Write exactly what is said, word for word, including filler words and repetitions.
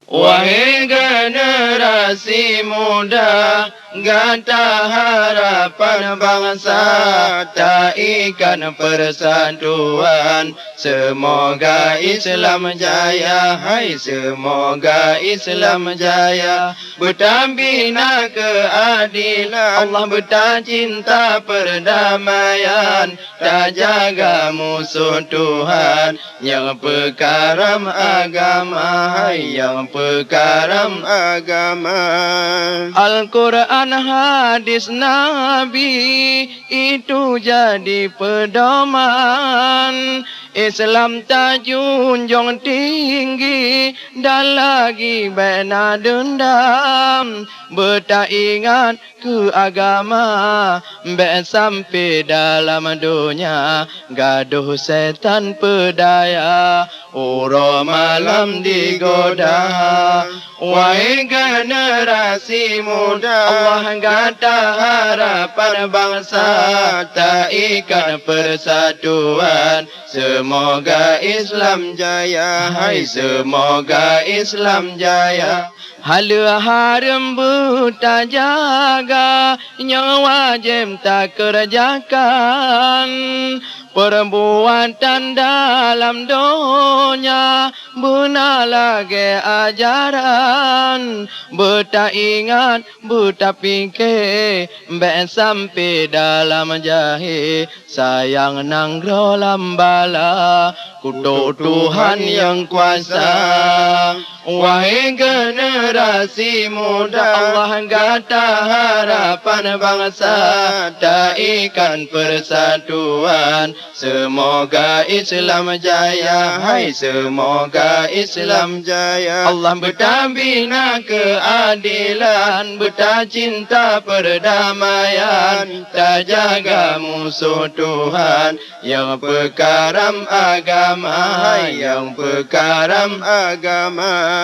Wahai generasi muda, gata harapan bansa, taikan persatuan. Semoga Islam jaya, hai semoga Islam jaya. Beutabi na keuadilan, Allah beutacinta perdamaian. Tajaga musoh Tuhan nyang peukaram agama, hai nyang peukaram agama. Al-Quran, hadis Nabi, itu jadi pedoman. Islam tajunjung tinggi dan lagi bèk na deundam. Beutaingat keu agama, bèk sampai dalam donya gadôh setan peudaya, uroe malam digoda. Wahai generasi muda, Allah gata harapan bansa, taikat persatuan. Semoga Islam jaya, hai semoga Islam jaya. Haleue hareuem beutajaga, nyang wajéb takeureujakan. Peurbuatan dalam donya beuna lagèe ajaran. Beutaingat, beutapike, bèk sampai dalam jahé. Sayang nanggroe lam bala, kutok Tuhan nyang kuasa. Wahai generasi muda, Allah gata harapan bansa, taikat persatuan. Semoga Islam jaya, hai semoga Islam jaya. Allah beutabi na keuadilan, beutacinta perdamaian. Tajaga musoh Tuhan nyang peukaram agama, hai nyang peukaram agama.